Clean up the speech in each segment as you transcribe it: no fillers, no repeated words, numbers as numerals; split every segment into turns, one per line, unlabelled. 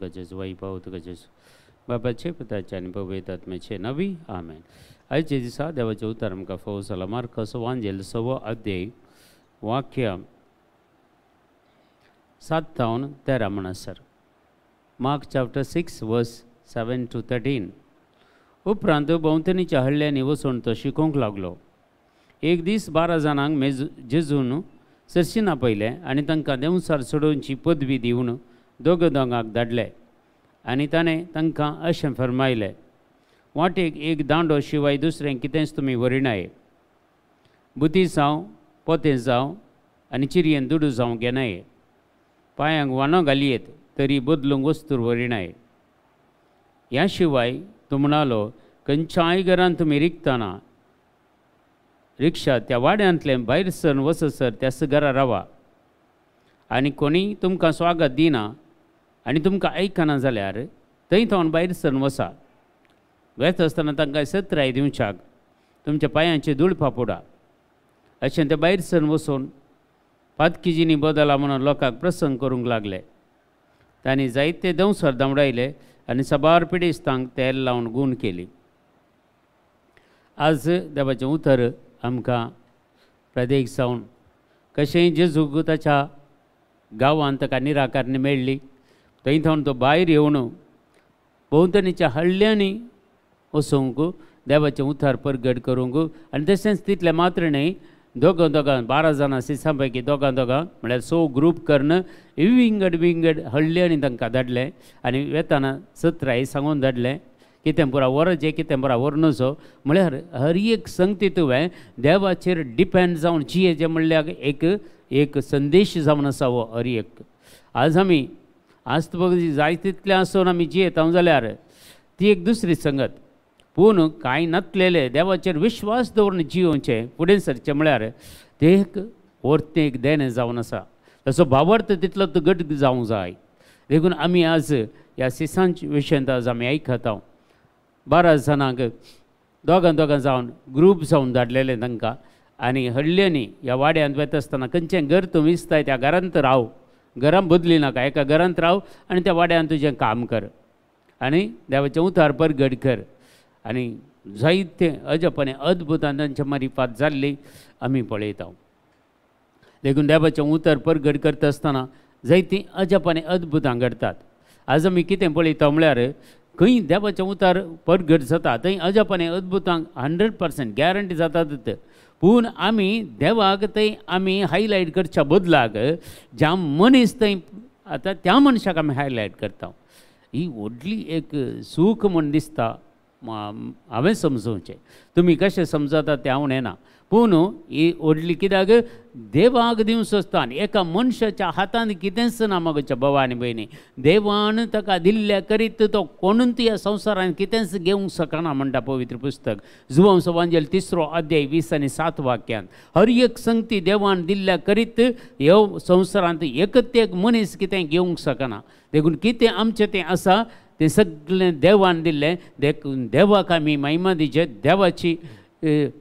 तुका जेजू आई पाव तुका जेजू बापाचे पुताचे आनी पवित्र आत्म्याचे नवी आमेन. आयचे दिसा देवाचें उतर आमकां फावो जाला मार्कस वांजेल 6वो अध्याय वाक्य 7 थावन 13 म्हणसर. Mark chapter 6 verse 7 to 13. उपरांत भोंवतणीच्या हल्ल्यांनी वचून तो शिकोवंक लागलो. एक दीस 12 जाणांक जेजून सरशीं आपयलें आनी तांकां देंवचार सोडोवची पदवी दिवन दोगां दोगांक धाडले आनी ताणें तांकां अशें फर्मायलें, वाटेक एक दांडो शिवाय दुसरें कितेंच तुमी व्हरिनाय. बुती जावं पोतें जावं आनी चिरयेन दुडू जावं घेनाय. पांयांक वानो घालयेत तरी बदलूंक वस्तूर व्हरिनाय. ह्या शिवाय तो म्हणालो, खंयच्याय घरांत तुमी रिगतना रिक्षा त्या वाड्यांतलें भायर सरून वचसर त्याच घरा रावा आनी कोणीय तुमकां स्वागत दिना आनी तुमकां आयकना जाल्यार थंय थावन भायर सरून वसा. वेता आसतना तांकां सत्राय दिवच्याक तुमच्या पांयांचे धूळ फापुडा. अशें ते भायर सरून वचून पातकीजींनी बदला म्हणून लोकांक प्रसंग करूंक लागले. तांणी जायते देंवचार धांवडायले आनी साबार पिडेस्तांक तेल लावन गूण केली. आज देवाचें उतर आमकां प्रदेक जावन कशेंय जेजूक ताच्या गांवांत ताका निराकारणी मेळ्ळी. थंय थावन तो भायर येवन भोंवतणीच्या हल्ल्यांनी वचूंक देवाचें उतर परगट करूंक आनी तशेंच तितलें मात्र न्हय दोगां दोगां 12 जाणां सिसां पैकी दोगां दोगां म्हळ्यार 6 ग्रूप करून विंगड विंगड हल्ल्यांनी तांकां धाडलें आनी वेताना सत्राय सांगून धाडलें कितें पुरा व्हरचें कितें पुरा व्हरनचो. म्हळ्यार हर एक संगती तुवें देवाचेर डिपेंड जावन जियेचें म्हणल्यार एक एक संदेश जावन आसा हो हर एक. आज आमी आज तुका जाय तितलें आसून आमी जियेता जाल्यार ती एक दुसरी संगत, पूण कांय नातलेले देवाचेर विश्वास दवरून जियोवचें फुडें सरचें म्हळ्यार तें एक वर्तें एक देणें जावन आसा. ताचो भावार्थ तितलो तो घट जावंक जाय. देखून आमी आज ह्या सिसांच्या विशयांत आज आमी आयकता. 12 जाणांक दोगां दोगां जावन ग्रूप जावन धाडलेले तांकां आनी हल्ल्यांनी ह्या वाड्यांत वता आसतना खंयचें घर तूं विसताय त्या घरांत राव, घरां बदली नाका, एका घरांत राव आनी त्या वाड्यांत तुजें काम कर आनी देवाचें उतार परगट कर. आनी जायते अजप आनी अद्भुतां तांच्या मारिफात जाल्ली आमी पळयता. देखून देवाचें उतर परगट करता आसतना जायतीं अजप आनी अद्भुतां घडटात. आज आमी कितें पळयता म्हळ्यार खंय देवाचें उतर परगट जाता थंय अजप आनी अद्भुतांक 100% गॅरंटी जातात. पूण आमी देवाक थंय आमी हायलायट करच्या बदलाक ज्या मनीस थंय आतां त्या मनशाक आमी हायलायट करता. ही व्हडली एक सूख म्हूण दिसता हांवें समजोवचें. तुमी कशें समजता तें हांव नेना, पूण ही व्हडली कित्याक देवाक दिवचो स्थान एका मनशाच्या हातांत कितेंच ना. म्हज्या भावा आनी भयणी, देवान ताका दिल्ल्या करीत तो कोणूच ह्या संवसारांत कितेंच घेवंक शकना म्हणटा पवित्र पुस्तक. जुवांव सवांजेल 3 अध्याय 20 आनी 7 वाक्यांत हर एक संगती देवान दिल्ल्या करीत ह्या संवसारांत एकत एक मनीस कितें घेवंक शकना. देखून कितें आमचें तें आसा तें सगळें देवान दिल्लें. देखून देवाक आमी महिमा दिचे, देवाची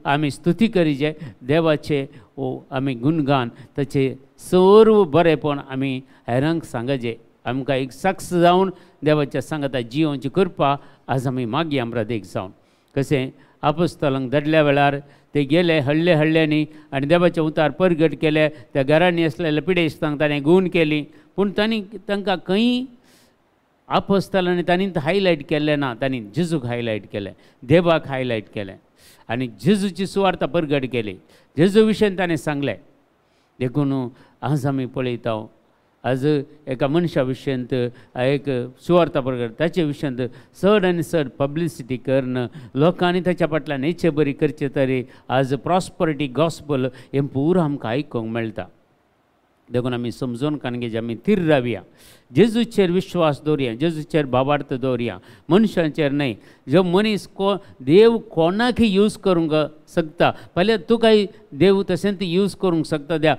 आमी स्तुती करीचे, देवाचे आमी गुणगान ताचें सर्व बरेंपण आमी हेरांक सांगचे. आमकां एक साक्ष जावन देवाच्या सांगाता जियोवची कृपा आज आमी मागया प्रदेक जावन. कशें आपोस्तलांक धाडल्या वेळार ते गेले हल्ले हल्ल्यांनी आनी देवाचें उतार परगट केले. त्या घरांनी आसलेल्या पिडेस्तांक ताणें गूण केली, पूण तांणी तांकां खंय आपोस्तलांनी तांणी हायलायट केलें ना. तांणी जेजूक हायलायट केलें, देवाक हायलायट केलें आनी जेजूची सुवार्ता परगट केली. जेजू विशयन ताणें सांगलें. देखून आज आमी पळयता आज एका मनशा विशयांत एक सुवार्ता परगट ताचे विशयांत चड आनी चड पब्लिसिटी करून लोकांनी ताच्या फाटल्यान इच्छे बरी करचे तरी आज प्रॉस्परिटी गॉस्पल हें पुरो आमकां आयकूंक मेळटा. देखून आमी समजून कानगेज आमी थीर रावया, जेजूचेर विश्वास दवरया, जेजूचेर भावार्थ दवरया, मनशांचेर न्हय. जो मनीस देव कोणाकय यूज करूंक शकता, फाल्यां तुकाय देव तशेंच यूज करूंक शकता. द्या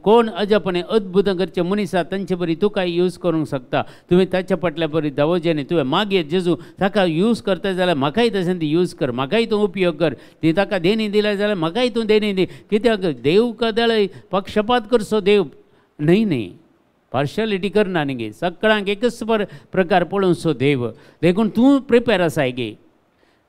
कोण अजपणे अद्भुतां करचे मनीस आसा तांचे बरी तुकाय यूज करूंक शकता. तुवें ताच्या फाटल्या बरी धांवचें न्ही, तुवें मागीर जेजू ताका यूज करता जाल्यार म्हाकाय तशेंच यूज कर, म्हाकाय तूं उपयोग कर. ती ताका देणी दिल्या जाल्यार म्हाकाय तूं देणी दी. कित्याक देव कदळ पक्षपात करचो देव न्हय न्हय. पार्शलिटी करना न्ही गे, सगळ्यांक एकच प्रकार पळोवचो देव. देखून तूं प्रिपेर आसाय गे,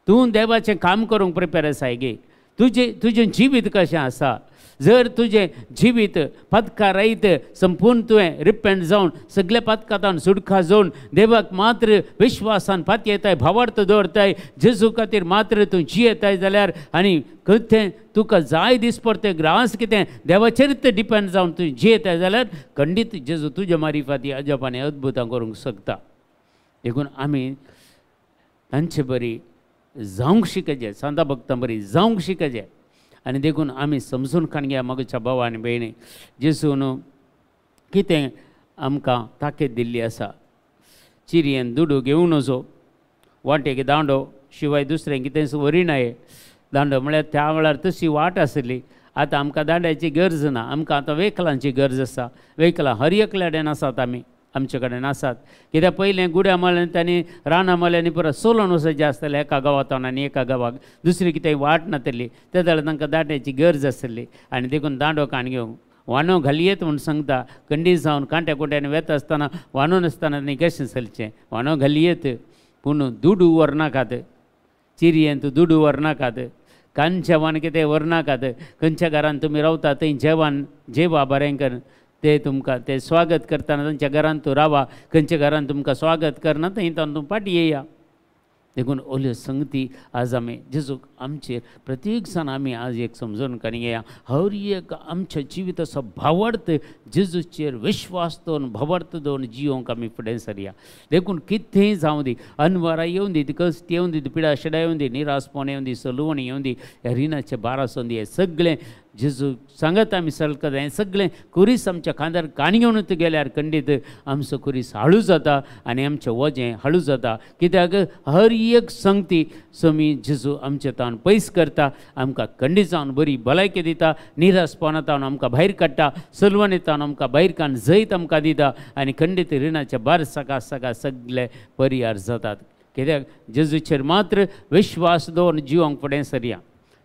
तूं देवाचें काम करूंक प्रिपेर आसाय गे. तुजें तुजें जिवीत कशें आसा, जर तुजें जिवीत पातकां रहित संपूर्ण तुवें रिपेंट जावन सगळे पातकांतान सुटका जावन देवाक मात्र विश्वासान पातयेताय, भावार्थ दवरताय, जेजू खातीर मात्र तूं जियेताय जाल्यार आनी कितें तुका जाय दिसपडटे ग्रास कितें देवाचेर डिपेंड जावन तूं जियेताय जाल्यार खंडीत जेजू तुज्या मारिफाती अजाप आनी अद्भुतां करूंक शकता. देखून आमी तांचे बरी जावंक शिकचे, सांता भक्तां बरी जावंक शिकचे. आनी देखून आमी समजून काणया मगच्या भाव आनी भयणी, जेजून कितें आमकां ताकीद दिल्ली आसा. चिरयेन दुडू घेवन वचो, वाटेक दांडो शिवाय दुसरें कितेंच व्हरिनाये. दांडो म्हळ्यार त्या वेळार तशी वाट आसली. आतां आमकां दांड्याची गरज ना, आमकां आतां वेकलांची गरज आसा. वेकलां हर एकल्या कडेन आसात, आमी आमचे कडेन आसात. कित्याक पयलें गुड्या मारल्यान तांणी रानां मारल्यानी पुरो सोलोन वचचें आसतालें एका गांवांतल्यान आनी एका गांवाक, दुसरी कितें वाट नासली, ते जाल्यार तांकां दांड्याची गरज आसली. आनी देखून दांडो काण घेवंक वानो घालयेत म्हूण सांगता. कंडी जावन कांट्या कुट्यांनी वेता आसतना वानो नासतना न्ही कशें चलचें, वानो घालयेत पूण दुडू व्हरनाकात, चिरयेंत दुडू व्हरनाकात, कान जेवण कितें व्हरनाकात. खंयच्या घरान तुमी रावता थंय जेवण जेवा बरें कर, ते तुमकां ते स्वागत करतना तांच्या घरांत तूं रावा, खंयच्या घरान तुमकां स्वागत करना थंय तांतूं तूं फाटीं येया. देखून ओल्यो संगती आज आमी जेजूक आमचेर प्रत्येक जाण आमी आज एक समजून घेया. हर एक आमच्या जिविताचो भावार्थ जेजूचेर विश्वास दवरून भावार्थ दवरून जियोंक आमी फुडें सरया. देखून कितेंय जावं दी, अनवरां येवं दी, कश्ट येवं दी, पिडा शिडा येवं दी, निरासपण येवं दी, सलवण येवं दी, रिणाचे भार आसूं दी, हें सगळें जेजू सांगत आमी सलकता. हें सगळें कुरीस आमच्या खांदार काणी घेवन गेल्यार खंडीत आमचो कुरीस हाळू जाता आनी आमचें वजें हाळू जाता. कित्याक हर एक संगती समी जेजू आमचे तावन पयस करता, आमकां खंडीत जावन बरी भलायकी दिता, निरासपणा तावन आमकां भायर काडटा, सलवणी तावन आमकां भायर काडून जैत आमकां दिता आनी खंडीत रिणाचे भार सका सका सगळे परिहार जातात. कित्याक जेजूचेर मात्र विश्वास दवरून जिवंक फुडें सरया.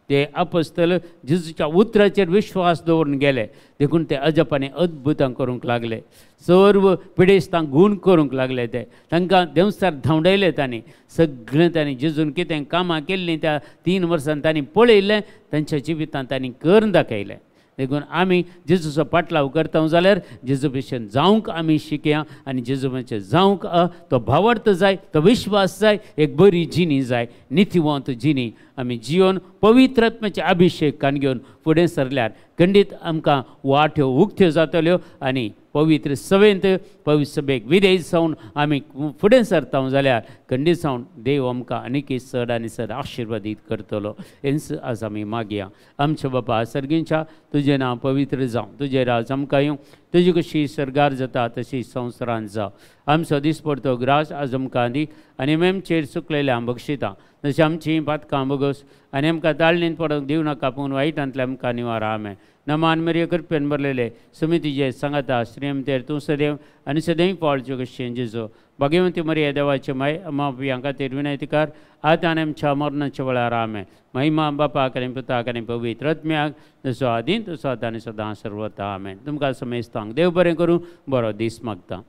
ते अपस्तल जेजूच्या उतराचेर विश्वास दवरून गेले, देखून ते अजपाने अद्भुतां करूंक लागले, सर्व पिडेस्तांक गूण करूंक लागले. ते तांकां देंवसार धांवडायले तांणी, सगळें तांणी जेजून कितें कामां केल्लीं त्या 3 वर्सां तांणी पळयलें, तांच्या जिवितांत तांणी करून दाखयलें. देखून आमी जेजूचो पाटलाव करता जाल्यार जेजू भशेन जावंक आमी शिकया आनी जेजू भशेन जावंक तो भावार्थ जाय, तो विश्वास जाय, एक बरी जिणी जाय, नितीवंत जिणी आमी जिवन पवित्र आत्म्याचे अभिशेक कान घेवन फुडें सरल्यार खंडीत आमकां वाट्यो उक्त्यो जातल्यो आनी पवित्र सभेंत पवित्र सभेक विधेय जावन आमी फुडें सरता जाल्यार खंडीत जावन देव आमकां आनीकय चड आनी चड आशिर्वादीत करतलो. हेंच आज आमी मागया. आमच्या बापा सर्गींच्या, तुजें नांव पवित्र जावं, तुजें राज आमकां येवं, तुजी कशी सर्गार जाता तशी संवसारांत जावं. आमचो दिसपडतो ग्रास आज आमकां दी आनी आमचेर चुकलेल्या बक्षिता तशें आमची पातकां बोगस आनी आमकां ताळणीन पडोवंक दिवं नाका पूण वायटांतले आमकां निवार. आमेन. नमान मरिये कृपेन भरलेले समितीचे सांगाता श्रीमतेर तूं सदैव आनी सदैव पावलच्यो कशें जेजो भाग्यवंती मरिये देवाचे माय अमापियां खातीर विनयतीकार आतां आनी आमच्या मरणाच्या वेळार. आमेन. महिमा बापाक आनी पुताक आनी पवित्र आत्म्याक, जसो आदीं तसो आतां आनी सदां सर्वता. आमेन. तुमकां समेस्तांक देव बरें करूं, बरो दीस मागता.